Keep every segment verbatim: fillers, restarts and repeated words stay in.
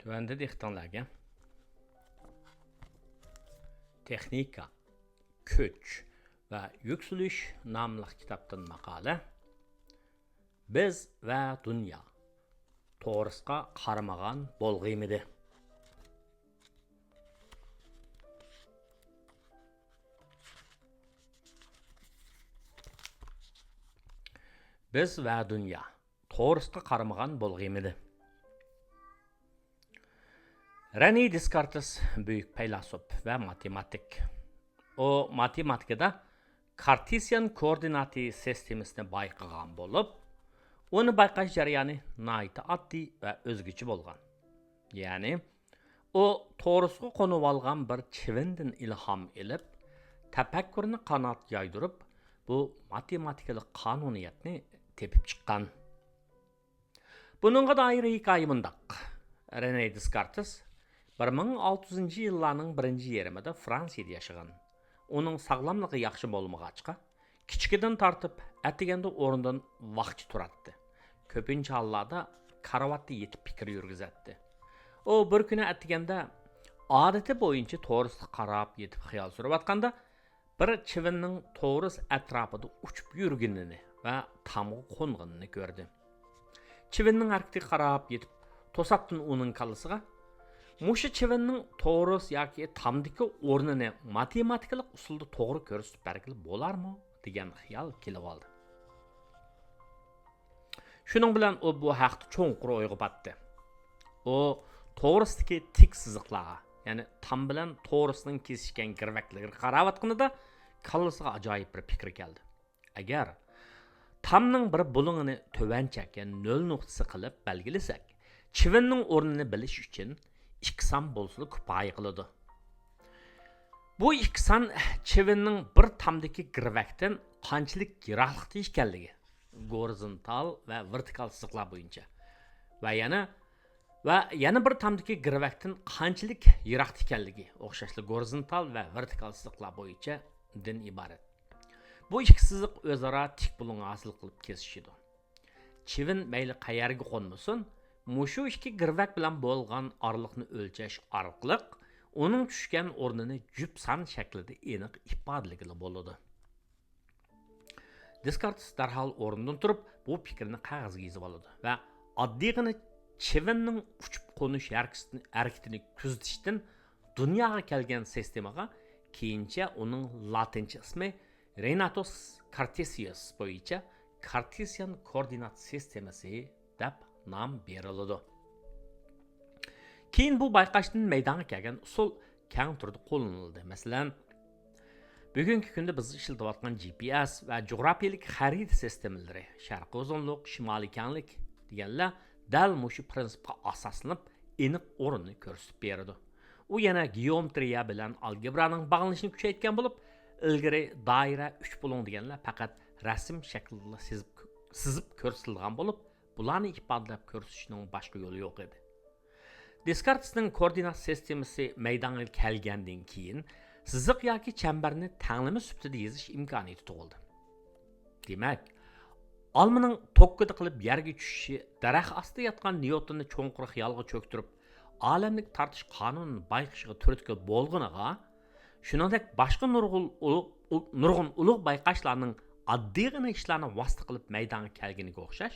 تۆۋەندە دىققىتىڭلارگە تېخنىكا، كۈچ ۋە يۈكسىلىش ناملىق كىتابتىن ماقالە. بىز ۋە دۇنيا تورۇسقا قارىمىغان بولغىيمىدى؟ بىز ۋە دۇنيا تورۇسقا قارىمىغان بولغىيمىدى؟ رېنې دېسكارتېس بۈيۈك پەيلاسوپ ۋە ماتېماتىك. ئۇ ماتېماتىكىدا كارتېزىيان كوئوردىناتى سىستېمىسىنى بايقىغان بولۇپ، ئۇنى بايقاش جەريانى ناھايىتى ئاددىي ۋە ئۆزگىچە بولغان. يەنى، ئۇ تورۇسقا قونۇۋالغان بىر چىۋىندىن ئىلھام ئېلىپ، تەپەككۇرىنى قانات يايدۇرۇپ، بۇ ماتېماتىكىلىق قانۇنىيەتنى تېپىپ چىققان. بۇنىڭغا دائىر ھېكايە مۇنداق. رېنې دېسكارتېس بىر مىڭ ئالتە يۈزىنچى يىللارنىڭ بىرىنچى يېرىمىدا فرانسىيەدە ياشىغان. ئۇنىڭ ساغلاملىقى ياخشى بولمىغاچقا، كىچىكىدىن تارتىپ ئەتىگەندە ئورنىدىن ۋاقچە تۇراتتى. كۆپىنچە ھاللاردا كارىۋاتتا يېتىپ پىكىر يۈرگۈزەتتى. ئۇ بىر كۈنى ئەتىگەندە ئادىتى بويىچە تورۇسقا قاراپ يېتىپ خىيال سۈرۈۋاتقاندا، بىر چىۋىننىڭ تورۇس ئەتراپىدا ئۇچۇپ يۈرگىنىنى ۋە تامغا قونغىنىنى كۆردى. چىۋىننىڭ ھەرىكىتىگە قاراپ يېتىپ، توساتتىن ئۇنىڭ كاللىسىغا، «مۇشۇ چىۋىننىڭ تورۇس ياكى تامدىكى ئورنىنى ماتېماتىكىلىق ئۇسۇلدا توغرا كۆرسىتىپ بەرگىلى بولارمۇ؟» دېگەن خىيال كېلىۋالدى. شۇنىڭ بىلەن ئۇ بۇ ھەقتە چوڭقۇر ئويغا پاتتى. ئۇ تورۇستىكى تىك سىزىقلارغا، يەنى تام بىلەن تورۇسنىڭ كېسىشكەن گىرۋەكلىرىگە قاراۋاتقىنىدا، كاللىسىغا ئاجايىپ بىر پىكىر كەلدى. ئەگەر تامنىڭ بىر بۇلۇڭىنى تۆۋەنچەك، يەنى نۆل نۇقتىسى قىلىپ بەلگىلىسەك، چىۋىننىڭ ئورنىنى بىلىش ئۈچۈن ئىككى سان بولسىلا كۇپايە قىلىدۇ. بۇ ئىككى سان چىۋىننىڭ بىر تامدىكى گىرۋەكتىن قانچىلىك يىراقلىقتا ئىكەنلىكى، گورىزونتال ۋە ۋېرتىكال سىزىقلار بويىچە، ۋە يەنە، ۋە يەنە بىر تامدىكى گىرۋەكتىن قانچىلىك يىراقتا ئىكەنلىكى، ئوخشاشلا گورىزونتال ۋە ۋېرتىكال سىزىقلار بويىچە، دىن ئىبارەت. بۇ ئىككى سىزىق ئۆزئارا تىك بۇلۇڭ ھاسىل قىلىپ كېسىشىدۇ. چىۋىن مەيلى قەيەرگە قونمىسۇن، مۇشۇ ئىككى گىرۋەك بىلەن بولغان ئارىلىقنى ئۆلچەش ئارقىلىق ئۇنىڭ چۈشكەن ئورنىنى جۈپ سان شەكلىدە ئېنىق ئىپادىلىگىلى بولىدۇ. دېسكارتېس دەرھال ئورنىدىن تۇرۇپ، بۇ پىكىرنى قەغەزگە يېزىۋالىدۇ ۋە ئاددىيغىنە چىۋىننىڭ ئۇچۇپ قونۇش ھەرىكىتىنى، ھەرىكىتىنى كۆزىتىشتىن دۇنياغا كەلگەن سىستېمىغا، كېيىنچە ئۇنىڭ لاتىنچە ئىسمى رېناتۇس كارتېسىيۇس بويىچە كارتېزىيان كوئوردىنات سىستېمىسى دەپ نام بېرىلىدۇ. كېيىن بۇ بايقاشتىن مەيدانغا كەلگەن ئۇسۇل كەڭ تۈردە قوللىنىلدى. مەسىلەن، بۈگۈنكى كۈندە بىز ئىشلىتىۋاتقان جى پى ئېس ۋە جۇغراپىيەلىك خەرىتە سىستېمىلىرى، شەرقىي ئۇزۇنلۇق، شىمالىي كەڭلىك دېگەنلەر دەل مۇشۇ پىرىنسىپقا ئاساسلىنىپ، ئېنىق ئورۇننى كۆرسىتىپ بېرىدۇ. ئۇ يەنە گېئومېترىيە بىلەن ئالگېبرانىڭ باغلىنىشىنى كۈچەيتكەن بولۇپ، ئىلگىرى دائىرە، ئۈچ بۇلۇڭ دېگەنلەر پەقەت رەسىم شەكلىدىلا سىزىپ، سىزىپ كۆرسىتىلىدىغان بولۇپ، بۇلارنى ئىپادىلەپ كۆرسىتىشنىڭ باشقا يولى يوق ئىدى. دېسكارتېسنىڭ كوئوردىنات سىستېمىسى مەيدانغا كەلگەندىن كېيىن، سىزىق ياكى چەمبەرنى تەڭلىمە سۈپىتىدە يېزىش ئىمكانىيىتى تۇغۇلدى. دېمەك، ئالمىنىڭ توككىدە قىلىپ يەرگە چۈشۈشى دەرەخ ئاستىدا ياتقان نيۇتوننى چوڭقۇر خىيالغا چۆكتۈرۈپ، ئالەملىك تارتىش قانۇنىنى بايقىشىغا تۈرتكە بولغىنىغا، شۇنىڭدەك باشقا نۇرغۇن ئۇلۇغ، نۇرغۇن ئۇلۇغ بايقاشلارنىڭ ئاددىيغىنە ئىشلارنى ۋاسىتە قىلىپ مەيدانغا كەلگىنىگە ئوخشاش،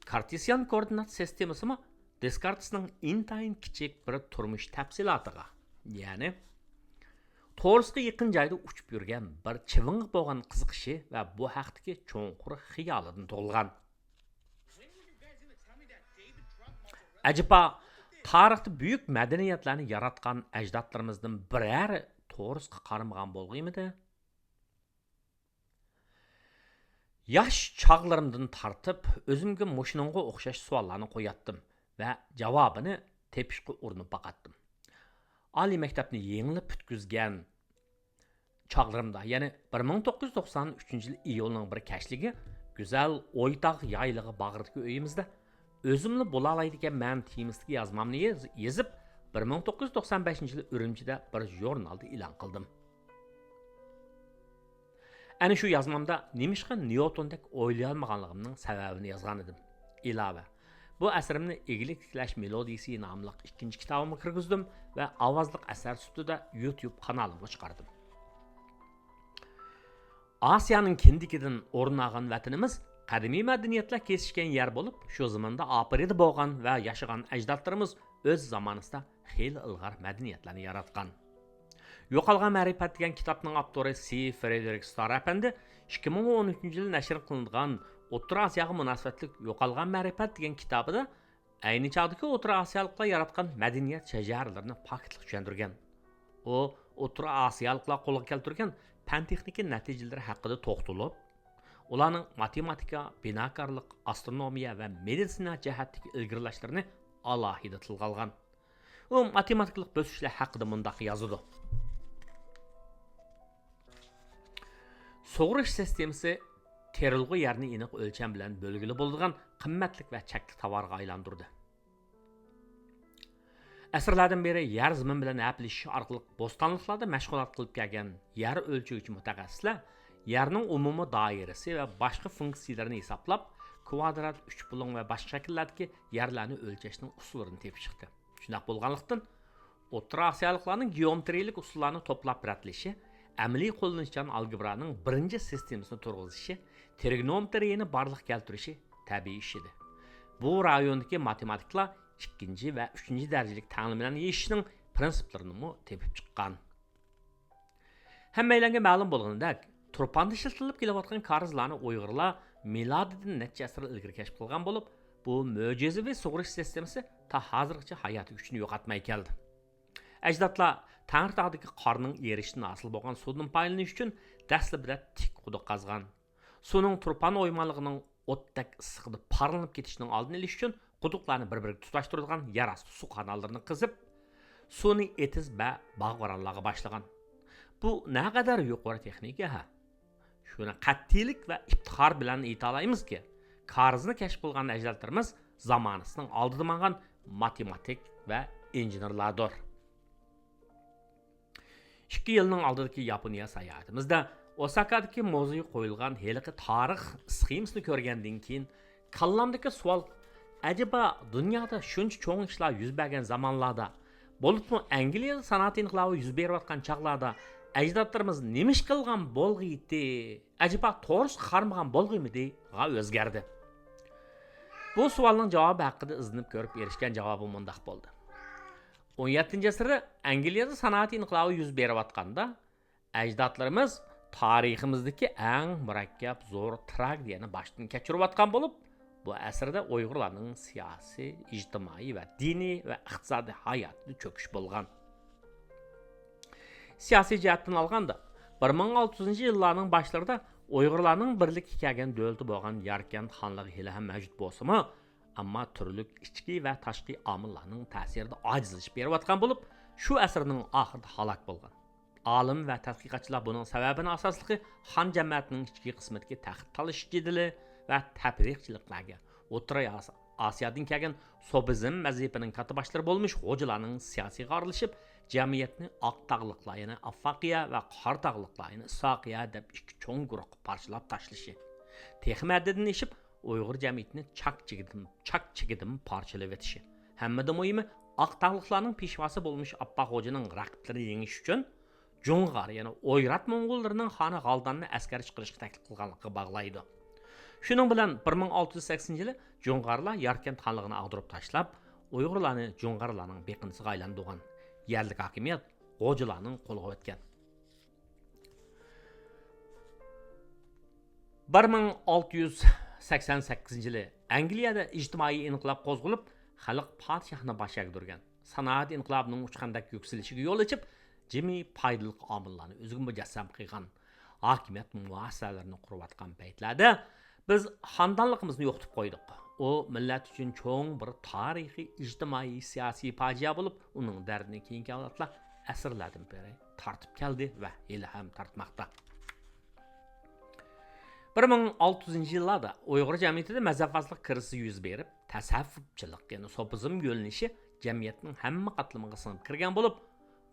كارتېسىيان كوئوردىنات سىستېمىسىمۇ دېسكارتېسنىڭ ئىنتايىن كىچىك بىر تۇرمۇش تەپسىلاتىغا، يەنى تورۇسقا يېقىن جايدا ئۇچۇپ يۈرگەن بىر چىۋىنغا بولغان قىزىقىشى ۋە بۇ ھەقتىكى چوڭقۇر خىيالىدىن تۇغۇلغان. ئەجەبا، تارىختا بۈيۈك مەدەنىيەتلەرنى ياراتقان ئەجدادلىرىمىزدىن بىرەر تورۇسقا قارىمىغان بولغىيمىدى؟ ياش چاغلىرىمدىن تارتىپ ئۆزۈمگە مۇشۇنىڭغا ئوخشاش سوئاللارنى قوياتتىم ۋە جاۋابىنى تېپىشقا ئۇرۇنۇپ باقاتتىم. ئالىي مەكتەپنى يېڭىلا پۈتكۈزگەن چاغلىرىمدا، يەنى بىر مىڭ توققۇز يۈز توقسان ئۈچىنچى يىل ئىيۇلنىڭ بىر كەچلىكى، گۈزەل ئويتاغ يايلىقى باغرىدىكى ئۆيىمىزدە ئۆزۈملا بولالايدىكەنمەن تېمىسىدىكى يازمامنى يېز-، يېزىپ، بىر مىڭ توققۇز يۈز توقسان بەشىنچى يىلى ئۈرۈمچىدە بىر ژۇرنالدا ئېلان قىلدىم. ئەنە شۇ يازمامدا نېمىشقا نيۇتوندەك ئويلىيالمىغانلىقىمنىڭ سەۋەبىنى يازغانىدىم. ئىلاۋە، بۇ ئەسىرىمنى ئىگىلىك تىكلەش مېلودىيىسى ناملىق ئىككىنچى كىتابىمغا كىرگۈزدۈم ۋە ئاۋازلىق ئەسەر سۈپىتىدە يۇتيۇب قانالىمغا چىقاردىم. ئاسىيانىڭ كىندىكىدىن ئورۇن ئالغان ۋەتىنىمىز قەدىمىي مەدەنىيەتلەر كېسىشكەن يەر بولۇپ، شۇ زېمىندا ئاپرىدە بولغان ۋە ياشىغان ئەجدادلىرىمىز ئۆز زامانىسىدا خېلى ئىلغار مەدەنىيەتلەرنى ياراتقان. يوقالغان مەرىپەت دېگەن كىتابنىڭ ئاپتورى سى فرېدېرىك ستار ئەپەندى ئىككى مىڭ ئون ئۈچىنچى يىلى نەشر قىلىنغان ئوتتۇرا ئاسىياغا مۇناسىۋەتلىك يوقالغان مەرىپەت دېگەن كىتابىدا ئەينى چاغدىكى ئوتتۇرا ئاسىيالىقلار ياراتقان مەدەنىيەت شەجەرىلىرىنى پاكىتلىق چۈشەندۈرگەن. ئۇ ئوتتۇرا ئاسىيالىقلار قولغا كەلتۈرگەن پەن-تېخنىكا نەتىجىلىرى ھەققىدە توختىلىپ، ئۇلارنىڭ ماتېماتىكا، بىناكارلىق، ئاسترونومىيە ۋە مېدىتسىنا جەھەتتىكى ئىلگىرىلەشلىرىنى ئالاھىدە تىلغا ئالغان. ئۇ ماتېماتىكىلىق بۆسۈشلەر ھەققىدە مۇنداق يازىدۇ: سۇغىرىش سىستېمىسى تېرىلغۇ يەرنى ئېنىق ئۆلچەم بىلەن بۆلگىلى بولىدىغان قىممەتلىك ۋە چەكلىك تاۋارغا ئايلاندۇردى. ئەسىرلەردىن بېرى يەر زېمىن بىلەن ھەپىلىشىش ئارقىلىق بوستانلىقلاردا مەشغۇلات قىلىپ كەلگەن يەر ئۆلچىگۈچى مۇتەخەسسىسلەر يەرنىڭ ئومۇمىي دائىرىسى ۋە باشقا فۇنكسىيىلىرىنى ھېسابلاپ، كۋادرات، ئۈچ بۇلۇڭ ۋە باشقا شەكىللەردىكى يەرلەرنى ئۆلچەشنىڭ ئۇسۇللىرىنى تېپىپ چىقتى. شۇنداق بولغانلىقتىن، ئوتتۇرا ئاسىيالىقلارنىڭ گېئومېترىيىلىك ئۇسۇللارنى توپلاپ رەتلىشى، ئەمەلىي قوللىنىشچان ئالگېبرانىڭ بىرىنچى سىستېمىسىنى تۇرغۇزۇشى، ترىگونومېترىيىنى بارلىققا كەلتۈرۈشى تەبىئىي ئىش ئىدى. بۇ رايوندىكى ماتېماتىكلار ئىككىنچى ۋە ئۈچىنچى دەرىجىلىك تەڭلىمىلەرنى يېشىشنىڭ پىرىنسىپلىرىنىمۇ تېپىپ چىققان. ھەممەيلەنگە مەلۇم بولغىنىدەك، تۇرپاندا ئىشلىتىلىپ كېلىۋاتقان كارىزلارنى ئۇيغۇرلار مىلادىدىن نەچچە ئەسىر ئىلگىرى كەشىپ قىلغان بولۇپ، بۇ مۆجىزىۋى سۇغىرىش سىستېمىسى تا ھازىرغىچە ھاياتىي كۈچىنى يوقاتماي كەلدى. ئەجدادلار تەڭرىتاغدىكى قارنىڭ ئېرىشىشىدىن ھاسىل بولغان سۇدىن پايدىلىنىش ئۈچۈن دەسلىپىدە تىك قۇدۇق قازغان. سۇنىڭ تۇرپان ئويمانلىقىنىڭ ئوتتەك ئىسسىقىدا پارلىنىپ كېتىشىنىڭ ئالدىنى ئېلىش ئۈچۈن قۇدۇقلارنى بىر-بىرىگە تۇتاشتۇرىدىغان يەر ئاستى سۇ قاناللىرىنى قېزىپ، سۇنى ئېتىز ۋە باغ-بارانلارغا باشلىغان. بۇ نەقەدەر يۇقىرى تېخنىكا، ھە؟ شۇنى قەتئىيلىك ۋە ئىپتىخار بىلەن ئېيتالايمىزكى، كارىزنى كەشىپ قىلغان ئەجدادلىرىمىز زامانىسىنىڭ ئالدىدا ماڭغان ماتېماتىك ۋە ئىنژېنېرلاردۇر. ئىككى يىلنىڭ ئالدىدىكى ياپونىيە ساياھىتىمىزدە ئوساكادىكى مۇزېيغا قويۇلغان ھېلىقى تارىخ سخېمىسىنى كۆرگەندىن كېيىن، كاللامدىكى سوئال، ئەجەبا دۇنيادا شۇنچە چوڭ ئىشلار يۈز بەرگەن زامانلاردا، بولۇپمۇ ئەنگلىيەدە سانائەت ئىنقىلابى يۈز بېرىۋاتقان چاغلاردا ئەجدادلىرىمىز نېمە ئىش قىلغان بولغىيتى؟ ئەجەبا توغرىسىغا قارىمىغان بولغىيمىدى؟ غا ئۆزگەردى. بۇ سوئالنىڭ جاۋابى ھەققىدە ئىزدىنىپ كۆرۈپ ئېرىشكەن جاۋابىم مۇنداق بولدى. ئون يەتتىنچى ئەسىردە ئەنگلىيەدە سانائەت ئىنقىلابى يۈز بېرىۋاتقاندا، ئەجدادلىرىمىز تارىخىمىزدىكى ئەڭ مۇرەككەپ، زور تراگېدىيەنى باشتىن كەچۈرۈۋاتقان بولۇپ، بۇ ئەسىردە ئۇيغۇرلارنىڭ سىياسىي، ئىجتىمائىي ۋە دىنىي ۋە ئىقتىسادىي ھاياتىدا چۆكۈش بولغان. سىياسىي جەھەتتىن ئالغاندا، بىر مىڭ ئالتە يۈزىنچى يىللارنىڭ باشلىرىدا ئۇيغۇرلارنىڭ بىرلىككە كەلگەن دۆلىتى بولغان ياركەنت خانلىقى ھېلىھەم مەۋجۇت بولسىمۇ، ئەمما تۈرلۈك ئىچكى ۋە تاشقى ئامىللارنىڭ تەسىرىدە ئاجىزلىشىپ بېرىۋاتقان بولۇپ، شۇ ئەسىرنىڭ ئاخىرىدا ھالاك بولغان. ئالىم ۋە تەتقىقاتچىلار بۇنىڭ سەۋەبىنى ئاساسلىقى خان جەمەتىنىڭ ئىچكى قىسمىدىكى تەخت تالىشىش جېدىلى ۋە تەپرىقىچىلىكلەرگە، ئوتتۇرا ئاس-، ئاسىيادىن كەلگەن سوپىزم مەزھىپىنىڭ كاتتىباشلىرى بولمىش غوجىلارنىڭ سىياسىيغا ئارىلىشىپ، جەمئىيەتنى ئاق تاغلىقلار، يەنى ئافاقىيە ۋە قارا تاغلىقلار، يەنى ئىسھاقىيە دەپ ئىككى چوڭ گۇرۇھقا پارچىلاپ تاشلىشى، تېخىمۇ ھەددىدىن ئېشىپ، ئۇيغۇر جەمئىيىتىنى چاك چىگىدىن، چاك چىگىدىن پارچىلىۋېتىشى، ھەممىدىن مۇھىمى، ئاق تاغلىقلارنىڭ پېشۋاسى بولمىش ئاپپاق غوجىنىڭ رەقىبلىرىنى يېڭىش ئۈچۈن، جۇڭغار، يەنى ئويرات موڭغۇللىرىنىڭ خانى غالداننى ئەسكەر چىقىرىشقا تەكلىپ قىلغانلىقىغا باغلايدۇ. شۇنىڭ بىلەن بىر مىڭ ئالتە يۈز سەكسىنىنچى يىلى جۇڭغارلار ياركەنت خانلىقىنى ئاغدۇرۇپ تاشلاپ، ئۇيغۇرلارنى جۇڭغارلارنىڭ بېقىندىسىغا ئايلاندۇرغان. يەرلىك ھاكىمىيەت غوجىلارنىڭ قولىغا ئۆتكەن. بىر مىڭ ئالتە يۈز سەكسەن سەككىزىنچى يىلى ئەنگلىيەدە ئىجتىمائىي ئىنقىلاب قوزغىلىپ، خەلق پادىشاھنى باش ئەگدۈرگەن. سانائەت ئىنقىلابىنىڭ ئۇچقاندەك يۈكسىلىشىگە يول ئېچىپ، جىمى پايدىلىق ئامىللارنى ئۆزىگە مۇجەسسەم قىلغان ھاكىمىيەت مۇئەسسەلىرىنى قۇرۇۋاتقان پەيتلەردە، بىز خاندانلىقىمىزنى يوقىتىپ قويدۇق. ئۇ مىللەت ئۈچۈن چوڭ بىر تارىخىي، ئىجتىمائىي، سىياسىي پاجىئە بولۇپ، ئۇنىڭ دەردىنى كېيىنكى ئەۋلادلار ئەسىرلەردىن بېرى تارتىپ كەلدى ۋە ھېلىھەم تارتماقتا. بىر مىڭ ئالتە يۈزىنچى يىللاردا ئۇيغۇر جەمئىيىتىدە مەزھەپۋازلىق كىرىزىسى يۈز بېرىپ، تەسەۋۋۇپچىلىق، يەنى سوپىزم يۆنىلىشى جەمئىيەتنىڭ ھەممە قاتلىمىغا سىڭىپ كىرگەن بولۇپ،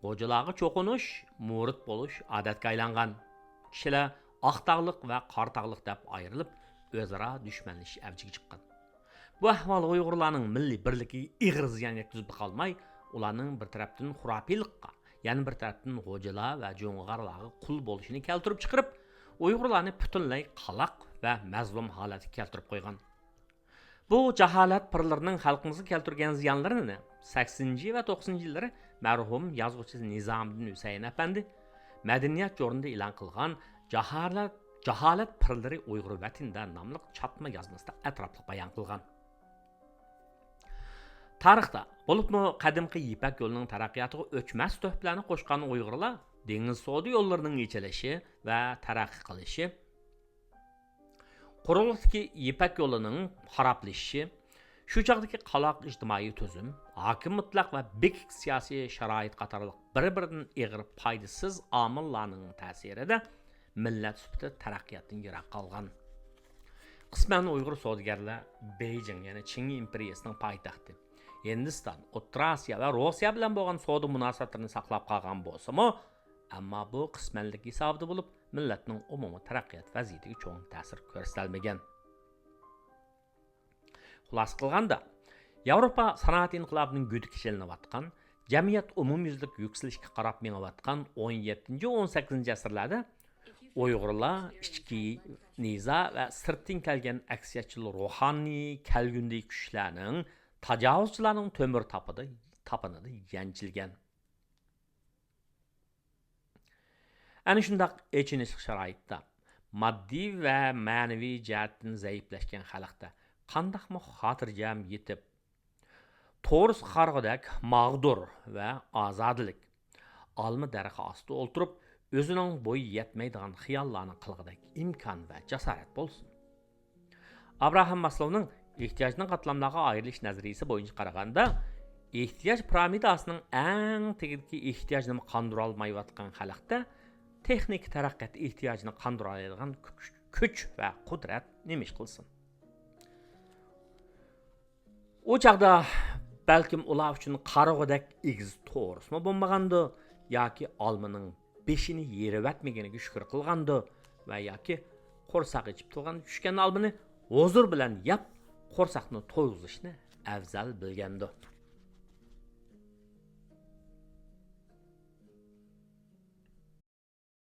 غوجىلارغا چوقۇنۇش، مۇرىت بولۇش ئادەتكە ئايلانغان. كىشىلەر ئاق تاغلىق ۋە قارا تاغلىق دەپ ئايرىلىپ، ئۆزئارا دۈشمەنلىشىش ئەۋجىگە چىققان. بۇ ئەھۋال ئۇيغۇرلارنىڭ مىللىي بىرلىكىگە ئېغىر زىيان يەتكۈزۈپلا قالماي، ئۇلارنىڭ بىر تەرەپتىن خۇراپىيلىققا، يەنە بىر تەرەپتىن غوجىلار ۋە جۇڭغارلارغا قۇل بولۇشىنى كەلتۈرۈپ چىقىرىپ، ئۇيغۇرلارنى پۈتۈنلەي قالاق ۋە مەزلۇم ھالەتكە كەلتۈرۈپ قويغان. بۇ جاھالەت پىرلىرىنىڭ خەلقىمىزگە كەلتۈرگەن زىيانلىرىنى سەكسىنىنچى ۋە توقسىنىنچى يىللىرى مەرھۇم يازغۇچى نىزامىدىن ھۈسەيىن ئەپەندى مەدەنىيەت جورنىدا ئېلان قىلغان جاھالەت، جاھالەت پىرلىرى ئۇيغۇر ۋەتىنىدە ناملىق چاتما يازمىسىدا ئەتراپلىق بايان قىلغان. تارىختا، بولۇپمۇ قەدىمكى يىپەك يولىنىڭ تەرەققىياتىغا ئۆچمەس تۆھپىلەرنى قوشقان ئۇيغۇرلار دېڭىز سودا يوللىرىنىڭ ئېچىلىشى ۋە تەرەققىي قىلىشى، قۇرۇقلۇقتىكى يىپەك يولىنىڭ خارابلىشىشى، شۇ چاغدىكى قالاق ئىجتىمائىي تۈزۈم، ھاكىم مۇتلەق ۋە بېكىك سىياسىي شارائىت قاتارلىق بىر-بىرىدىن ئېغىر پايدىسىز ئامىللارنىڭ تەسىرىدە مىللەت سۈپىتى تەرەققىياتتىن يىراق قالغان. قىسمەن ئۇيغۇر سودىگەرلەر بېيجىڭ، يەنى چىڭ ئىمپېرىيىسىنىڭ پايتەختى ھىندىستان، ئوتتۇرا ئاسىيا ۋە روسىيە بىلەن بولغان سودا مۇناسىۋەتلىرىنى ساقلاپ قالغان بولسىمۇ، ئەمما بۇ قىسمەنلىك ھېسابىدا بولۇپ، مىللەتنىڭ ئومۇمىي تەرەققىيات ۋەزىيىتىگە چوڭ تەسىر كۆرسىتەلمىگەن. خۇلاسە قىلغاندا، ياۋروپا سانائەت ئىنقىلابىنىڭ گۈدۈكى چېلىنىۋاتقان، جەمئىيەت ئومۇميۈزلۈك يۈكسىلىشكە قاراپ مېڭىۋاتقان ئون يەتتىنچى، ئون سەككىزىنچى ئەسىرلەردە ئۇيغۇرلار ئىچكى نىزا ۋە سىرتتىن كەلگەن ئەكسىيەتچىل روھانىي كەلگۈندىكى كۈچلەرنىڭ، تاجاۋۇزچىلارنىڭ تۆمۈر تاپىدا-، تاپىنىدا يەنچىلگەن. ئەنە شۇنداق ئېچىنىشلىق شارائىتتا، ماددىي ۋە مەنىۋى جەھەتتىن زەئىپلەشكەن خەلقتە قانداقمۇ خاتىرجەم يېتىپ، تورۇس قارىغۇدەك ماغدۇر ۋە ئازادىلىك، ئالما دەرىخى ئاستىدا ئولتۇرۇپ، ئۆزىنىڭ بويى يەتمەيدىغان خىياللارنى قىلغۇدەك ئىمكان ۋە جاسارەت بولسۇن؟ ئابراھام ماسلوۋنىڭ ئېھتىياجنىڭ قاتلاملارغا ئايرىلىش نەزەرىيىسى بويىچە قارىغاندا، ئېھتىياج پىرامىداسىنىڭ ئەڭ تېگىدىكى ئېھتىياجنىمۇ قاندۇرالمايۋاتقان خەلقتە تېخنىكا تەرەققىيات ئېھتىياجىنى قاندۇرالايدىغان كۈچ، كۈچ ۋە قۇدرەت نېمە ئىش قىلسۇن؟ ئۇ چاغدا بەلكىم ئۇلار ئۈچۈن قارىغۇدەك ئېگىز تورۇسمۇ بولمىغاندۇ، ياكى ئالمىنىڭ بېشىنى يېرىۋەتمىگىنىگە شۈكۈر قىلغاندۇ ۋە ياكى قورساق ئېچىپ تۇرغان چۈشكەن ئالمىنى ھۇزۇر بىلەن يەپ، قورساقنى تويغۇزۇشنى ئەۋزەل بىلگەندۇ.